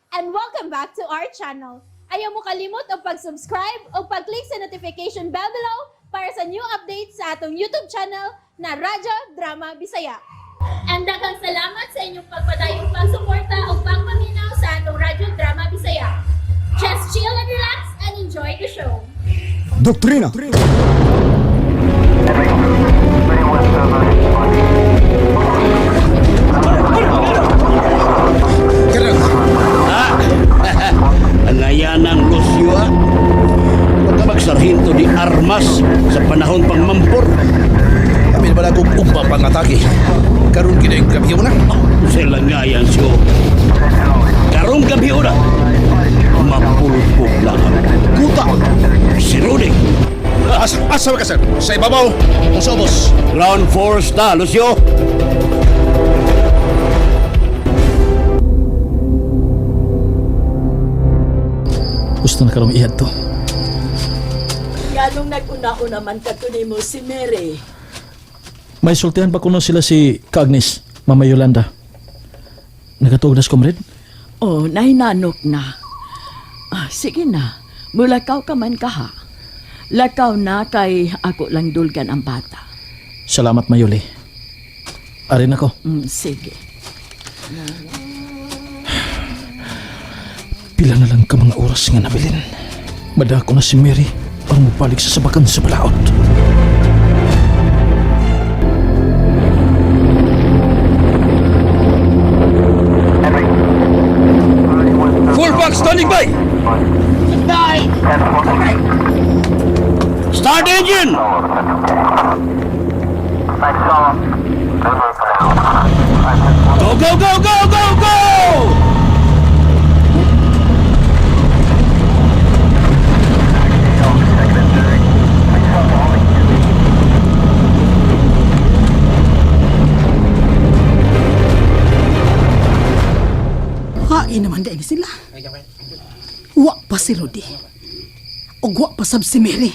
And welcome back to our channel. Ayaw mo kalimot og pag-subscribe o pag-click sa notification bell below para sa new updates sa atong YouTube channel na Radyo Drama Bisaya. And daghang salamat sa inyong pagpadayong pagsuporta o pagpaminaw sa atong Radyo Drama Bisaya. Just chill and relax and enjoy the show. Doktrina. Ang ayanang Lucio ah. Pagkabagsarhinto di armas sa panahon pang mampor. Amin ba na kung umpa pang atake? Karon gid ang gabi na. Sila nga yan siyo. Karong gabi ora, mapulpog lang ang kuta. Si Rudy. Asa ba ka, sir? Sa ibabaw o sa ubos? Ground force ta, Lucio. Gusto na karong iyad to. Nganong nag-una-una man kato nimo si Mary. May sultihan pa kuno sila si Ka Agnes, Mama Yolanda. Nagatuog na si comrade? Oh, nahinanok na. Ah, sige na. Mulakaw ka man kaha. Lakaw na kay ako lang dulgan ang bata. Salamat, Mayuli. Arin ako. Sige. Pila na lang ka mga oras nga nabilin. Madako na si Mary para mabalik sa sabakan sa balaod. Full back standing by! Start engine! Go, go, go, go, go, go! Hain naman dahil sila. Wa pa si Rudy. O wa pa sab si Mary.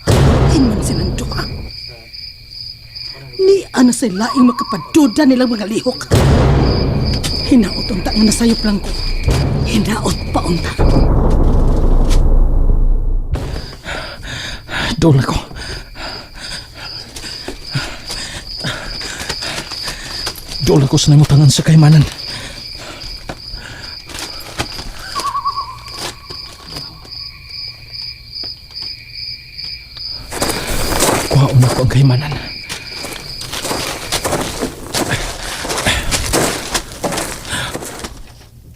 Hain man silang duha. Ni ana sila yung makapaduda nilang mga lihok. Hinaot unta nga nasayop lang ko. Hinaot pa unta. Doon ako. Doon ako sa namutangan sa kaymanan. Kuhaon ako ang kaymanan.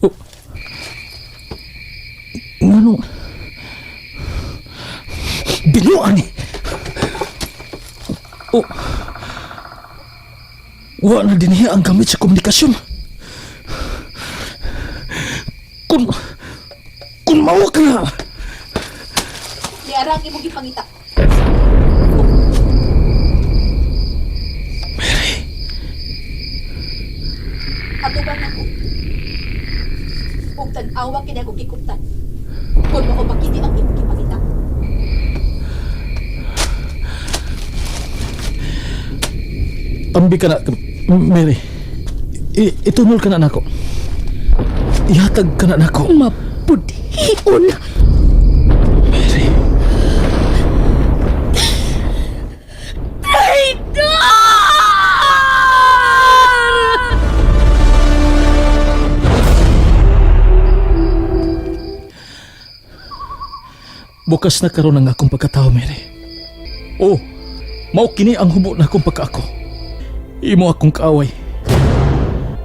Oh. Ngano? Binuan eh. Oh. Wa na din niya ang gamit sa komunikasyon. Kung mawa ka na, Niarang imong gipangita. Mary, Atubang ako. Ug tan-awa kini akong gikuptan. Kung mao ba kini ang imong gipangita. ambi ka na, Mary. Itunol ka na nako. Ihatag ka na nako. Mapudhion. Mary. Traidor! Bukas na karon ang akong pagkatao, Mary. Oh, mao kini ang hubo na akong pagkaako. Imo akong kaaway.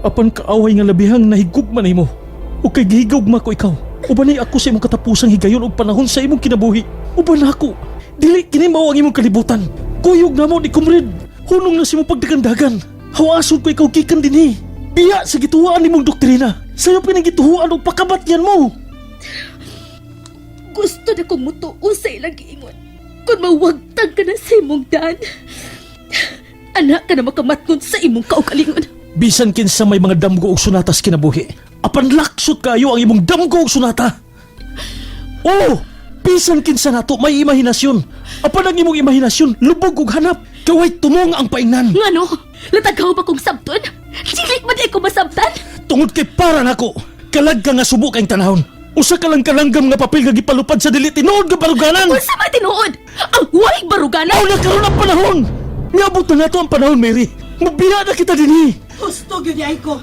Apan kaaway nga labihang nahigugma nimo. O kay gihigugma ko ikaw. Uban ako sa imong katapusang higayon og panahon sa imong kinabuhi. Uban ako. Dili kini mao ang imong kalibutan. Kuyog na mo ni kumrid. Hunong na sa imong pagdagandagan. Hawason ko ikaw gikan dinhi. Biya sa gituwaan nimong doktrina. Sayo pinagituhuan og pakabatyan mo. Gusto na kong mutuo sa ilang giingon. Kung mawagtag ka na sa imong daan, anak ka na makamatngon sa imong kaugalingon. Bisan kinsa may mga damgo og sunata sa kinabuhi. Apan laksot kayo ang imong damgo og sunata. Oo, bisan kinsa nato may imahinasyon. Apan ang imong imahinasyon lubog og hanap. Kaway tumong ang paingnan. Ngano? Latagaw ba kong sabton? Dili man di ko masabtan? Tungod kay para nako. Kalag ka nga subo kayong tanahon. Usa ka lang kalanggam nga papel nga gipalupad sa dili tinuod nga baruganan. Unsa may tinuod? Ang way baruganan. Mao na karon ang panahon. Niabot na nato ang panahon, Mary. Mubiya na kita dinhi. Husto gyud ay ko.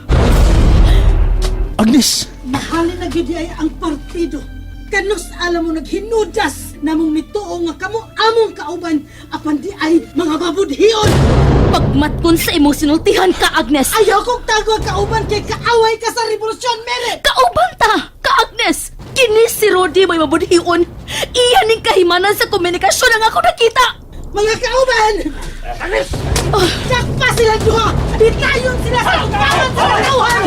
Agnes, Mahalin na gyud ay ang partido. Kanus alam mo naghinudas namong mituo nga kamo among kauban apan di ay mga mabudhion. Pagmatkon sa imong sinultihan ka, Agnes. Ayaw kong tago ang kauban kay kaaway ka sa revolusyon, Mary! Kauban ta, ka Agnes. Kini si Rudy may mabudhion. Iya ning kahimanan sa komunikasyon ang ako nakita. Mga kauban! Dakpa sila duha! Bitayon sila sa upahan sa katawhan!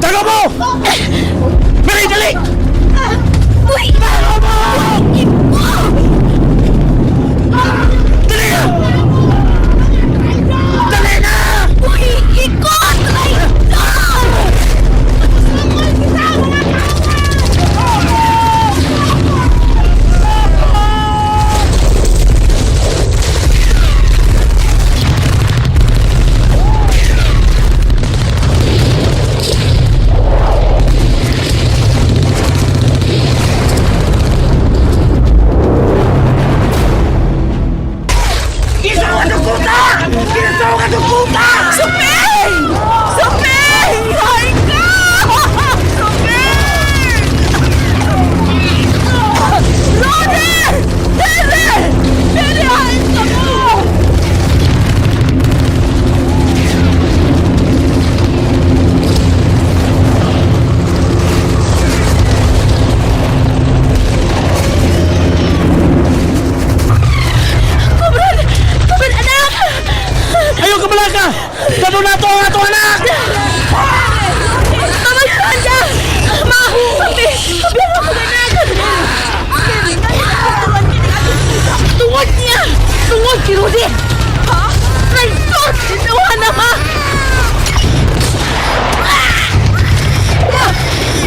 tago mo! Mary, dali! Uy! Dali na! Dali na! Uy! Ikot! Ay! Ah! Suping! Suping! Hay ka! Suping! Rode! Dere! Dere, hay ka mo! Kubron! Kubron, anak! Ayaw ka malaka! Tano na to ang atong anak! Mama Yolanda! Ma! Papi! Papi, ako anak! Tungod niya! Tungod kay Rudy! Ha? Traitor! Ginawa na, ma!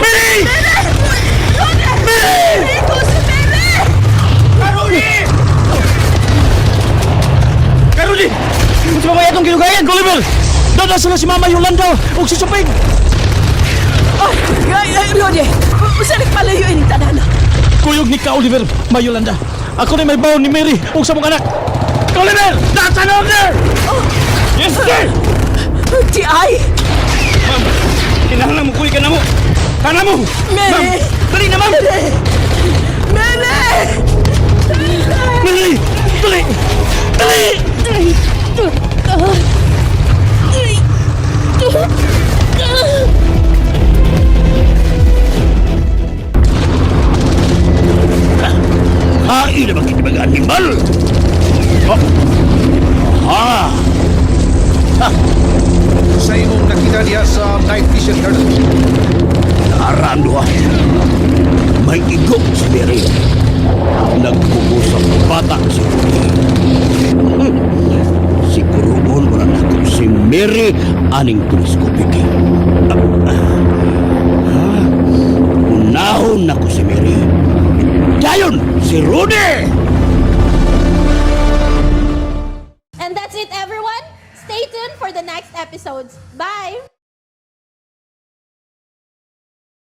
Mary! Mary! Ikaw si Mary! Karuni! Karuni! Unsa ba may atong gilugayan, Gulliver? Dada sila si Mama Yolanda ug si Suping! Ay, ay, ay, Rode! Usa nagpalayo ining tanan. Kuyog ni ka, Oliver, Ma Yolanda. Ako na may bawon ni Mary ug sa mong anak. Ka, Oliver! That's an order! Yes, sir! Di ay! Ma'am, kinahanglan mo kuy ka na mo. Kana mo! Mary! Ma'am, dali na, ma'am! Mary! Mary! Dali! Dali! Hain na bakit mga animal? Oh. Ah! Sa imong nakita diha sa night vision, Colonel. Naaraan duha. May igo si Mary. Nagbugo sa bata si Rudy. Siguroon mo na nako si Mary aning teleskopik. Unahon nako si Mary. Dayon si Rudy! And that's it, everyone. Stay tuned for the next episodes. Bye!